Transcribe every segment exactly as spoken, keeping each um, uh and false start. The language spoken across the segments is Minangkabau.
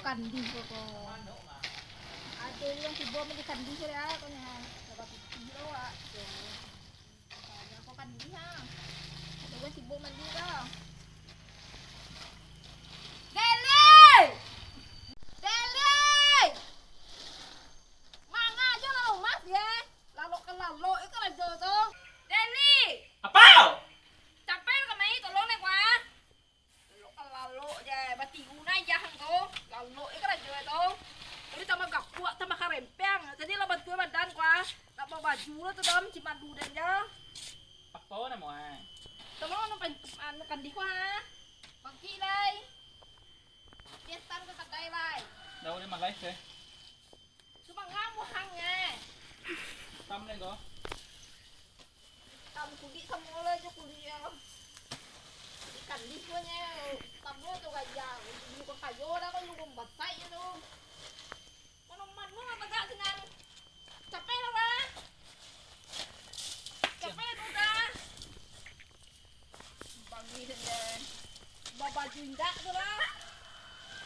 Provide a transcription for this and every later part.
Kandih ko, ko. Ado urang tibo mandi kandih ko, ya, ko nya. Lah bapitih lo, wak. Ko. Banyak ko kandih, ha. Ado urang tibo mandi ko. Deli! Deli! Manga jo lah rumah, ye. Lalok ka lalok, iko rajo tu. Deli! Apo? Capek ka mai, tolong dek, wak. Lalok ka lalok je, batiru na ayah ang tu. Lalok je karajo tu. Jadi tambah gapuak, tambah karempeng. Jadi lah bantuan badan ko ah. Nak babaju lah tu dam, cimadu den je. Apo namo ai? Tolong anu pan-, anu kandi ko ha. Bangkik lai. Piasan ka kadai lai. Dah ulih malai se. Cuma ngamuh ang eh. Tam lai ko. Tam kulik samo lah jo kulik yo. Ikan di ko nye, tam lo tu gaya. Ibu kan kayo dah ko ibu basak je tu. Mano-mano lah tagak sinan. Capek lah, Bang. Capek lah tu dah. Bangih deh. Babaju indak tu lah.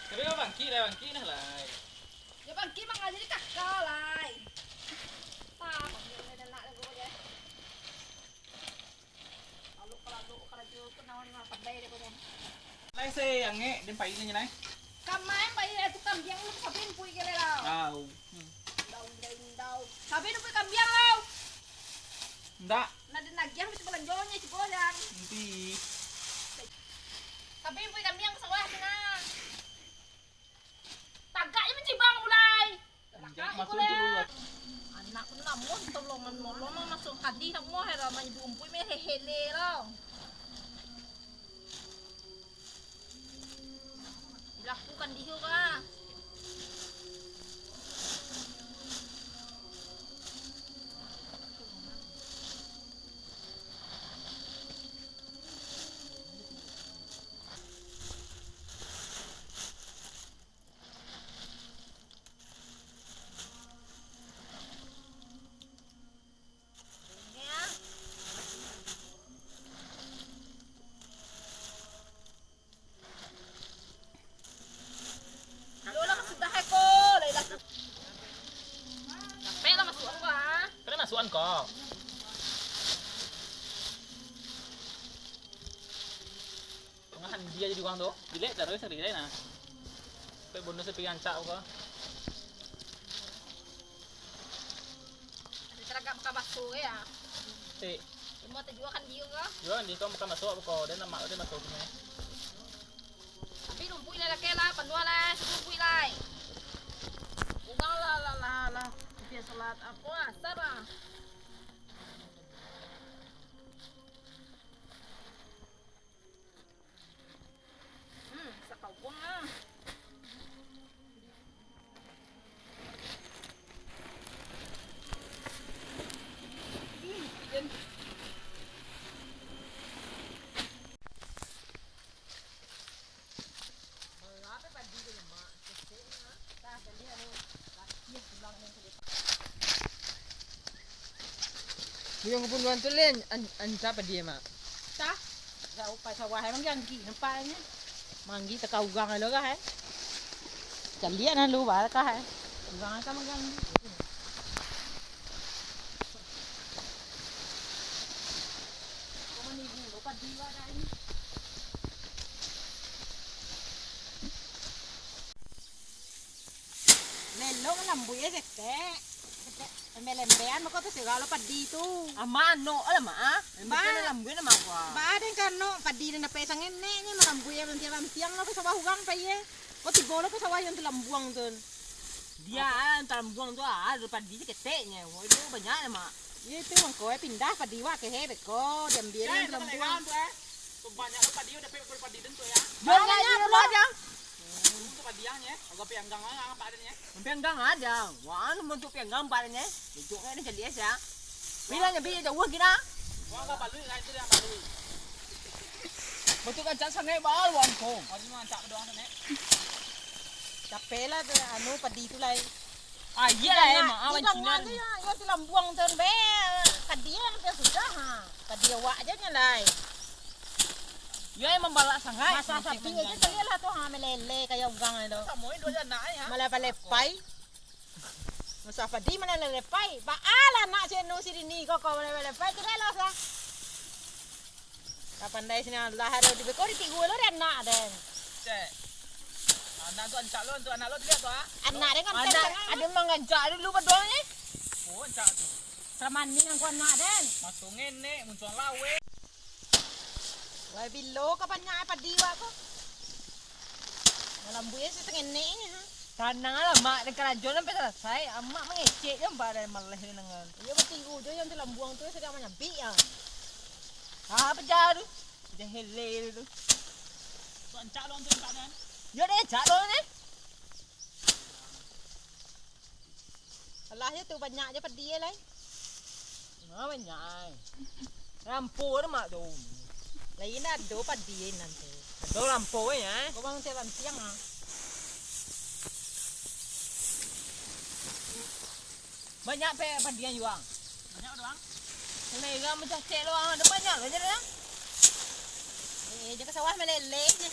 Tapi kau bangkit lah, bangkit lah lai. Ya bangkit mangajari kakak lai. Ah, panggil dia nak lagu je. Lalu kalau karajo tu nawan mah pandai dia punya. Lai se angek, den pai nyo lai. Kamai pai tu kambiang lu sapi pui gele lah. Au. Hmm. Daun, daun, daun. Sapi pui kambiang lah. Ndak. Nak den agiah mesti balanjo nyo cubo jang. Nanti. Sapi pui kambiang sawah sana. Tagak je mancibang mulai. Anjak masuk dulu lah. Anak pun namuah tolongan molong mah masuk kadi namuah lah main dumpuik meh hele-hele lah. Dilakukan diho kah? Aduh lah, sudah eh, ko. Lai lah. Sampai lah masukan ko, ah. Sampai masukan ko. Pangahan dia jadi urang tu. Dilek taruih sari lai nah. Sampai bonus sampai rancak ko. Ada teragak makan bakso ya. Cik. Semua terjual kan dia ko. Jual kan dia ko makan bakso apa ko. Dan lemak dia bakso punya. Tapi lumpuik lah, lakek lah, panuah lah, lumpuik lah. Urang lah, lah, lah, lah. Dia salat apa, asar lah. Hmm, sakawang lah. Buyuang kabunuan tu, Lin, an-, anca padi, Mak. Cah? Jauh pa sawah, emang ganggi nampaknyo. Manggi teka urang lo kah, eh? Caliak nan lu ba kah, eh? Urang ka mangganggu. Kau manibu lo padi ba dah ini. Lelong lambuik e ketek. Ketek lembe-lembean mako tu segalo padi tu. Ama anok lah, Mak, ah. Lembe tu lambuik nama aku, ah. Ba den kano padi nan dapek sangeneknyo malambuik e bantiang-bantiang lo ka sawah urang pai e. Ko tibo lo ka sawah yang telambuang tu. Dia, ah, telambuang tu, ah, ado padi keteknyo. Wah, itu banyak lah, Mak. Iyo itu mangko e pindah padi wak kehe beko diambiak nan telambuang. Banyak lo padi, udah pe-, padi den tu ya. Banyak lo aja. Untuak padi ang nye, agak pianggang ang, ang padan nye. Pianggang aja. Wah, anu bantuak pianggang padan nye. Duduk nye ni jadi es ya. Bila nyebi jauh gina. Wah, agak balu lah itu dia balu. Bantuak kancak sangai bal wangko. Harus mancak doang tu nek. Capek lah tu anu padi tu lai. Ah, iya lah, eh, maaf, Cina. Yang telambuang tu be. Padi yang dia sudah ha. Padi awak aja nya lai. Yo, emang balak sangaik. Masak sapi aja caliak lah tu, ha, malele kayak urang tu. Samo indo aja nak, ha. Malah palepai. Masak padi malah lelepai. Baalah nak cenu si Dini kok, kok malah palepai tu dah lah sah. Ka pandai sini Allah ado di beko di tigo lo dah nak den. Cek. Anak tu ancak lo, tu anak lo dilihat tu, ha? Anak den kan ancak sangaik. Ado mangancak dulu paduang ni. Oh, ancak tu. Salamani angku anak den. Masuk ngenek, muncuang lawe. Wai bilo ka banyak padi wak ko. Dalam buih si tengenek ni, ha. Tanang lah, Mak. Nan karajo sampai salasai. Amak mangecek je, Mak, dari maleh ni nangan. Iyo, batiru je yang di lambuang tu, sadang manyabik, ya. Ah, pecah tu. Pecah hele tu. Tu ancak lo tu, ancak den. Yo, deh, ancak lo ni. Alah, yo tu banyak je padi lai. Ah, banyak ai. Rampo tu, Mak, tu. Lain ado padi nan tu. Ado rampo ai, eh. Kau bangun tiap siang, ah. Banyak pe padi nan jual. Banyak doang. Selera macam cek lo, ah. Ado banyak lo je dah. Eh, jaga sawah malele je.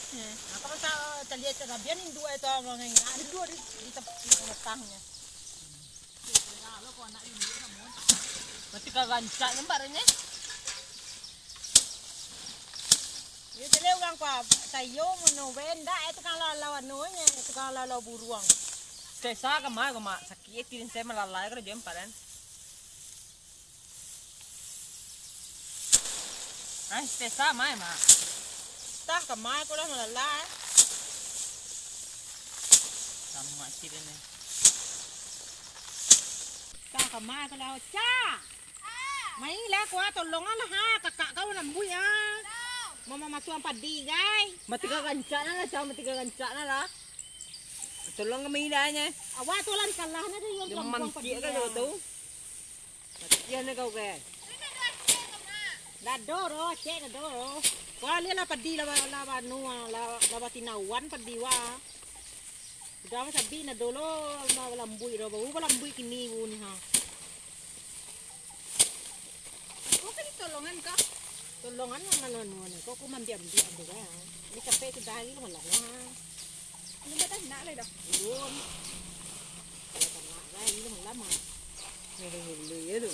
Apa kau tahu, tadi cakap biar ni dua itu orang yang ada dua di, di tempat di tengahnya. Mati ka rancak nampak ni. Yo, jadi urang kua sayo mano wenda, eh, tukang lalau anu nya, tukang lalau buruang. Sesa ka ma, ka ma, sakik, eh, tirin saya malalai karajo empat kan. Ai, sesa ma, Mak. Tah, ka ma, ko lah malalai. Sama cik ni. Tah, ka ma, ko lah, Ca. Mai lah, kua tolong lah, ha, kakak kau lambuik, ha. Mama masuak padi, gai. Mati ka rancak nah lah, Ca, mati ka rancak nah lah. Tolong kami dah nya. Awak tu lah dikalah nah, dia yang Dia lambuang mangkik padi, kan ya. Kau tu. Matian kau, gai. Dado ro, cek dado ro. Kau lihat lah padi lah, lah, lah, anu, lah, lah batinawan padi, wah. Udah mah sabik nah dolo, ma-, balambuik dah, baru balambuik kini bu ni, ha. Kau kan tolongan kah? Tolongan yang anu, anu, anu. Kau, kau mambiak-biak tu kan. Ini capek sudah hari malam lah. Ini dah tak nak lah dah. Belum. Kalau tak nak lah, ini malam ah. Ini dulu ya tu.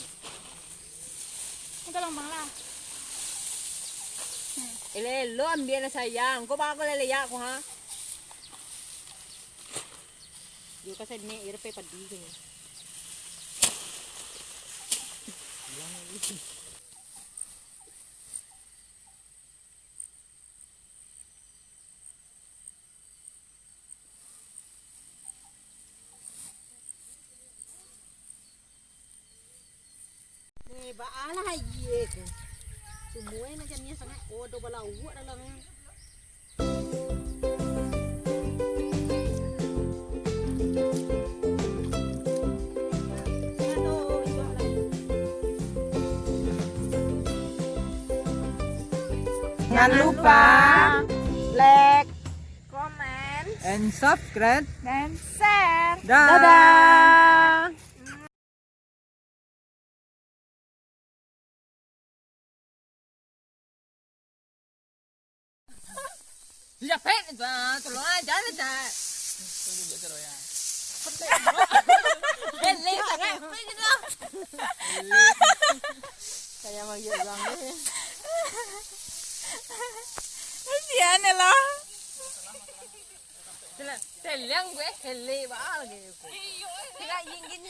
Minta lambang lah. Hmm. Elok-elok ambiak lah sayang. Kau bakal leleak kau, ha? Yo ka senek, yo pai padi ko nyo. Ni, baalah aia ko. Sumua nan janiah sangaik, oh, do balauak dalam. Jangan lupa like, comment, and subscribe, dan share. Dah. Dadah. Japek tu, ah, tolong ah, jangan, jangan. Geli sangat. Apa gitu? Kayak manggil orang ni. Kasihan ya lah. Teliang gue, hele bah lagi. Tidak ingin.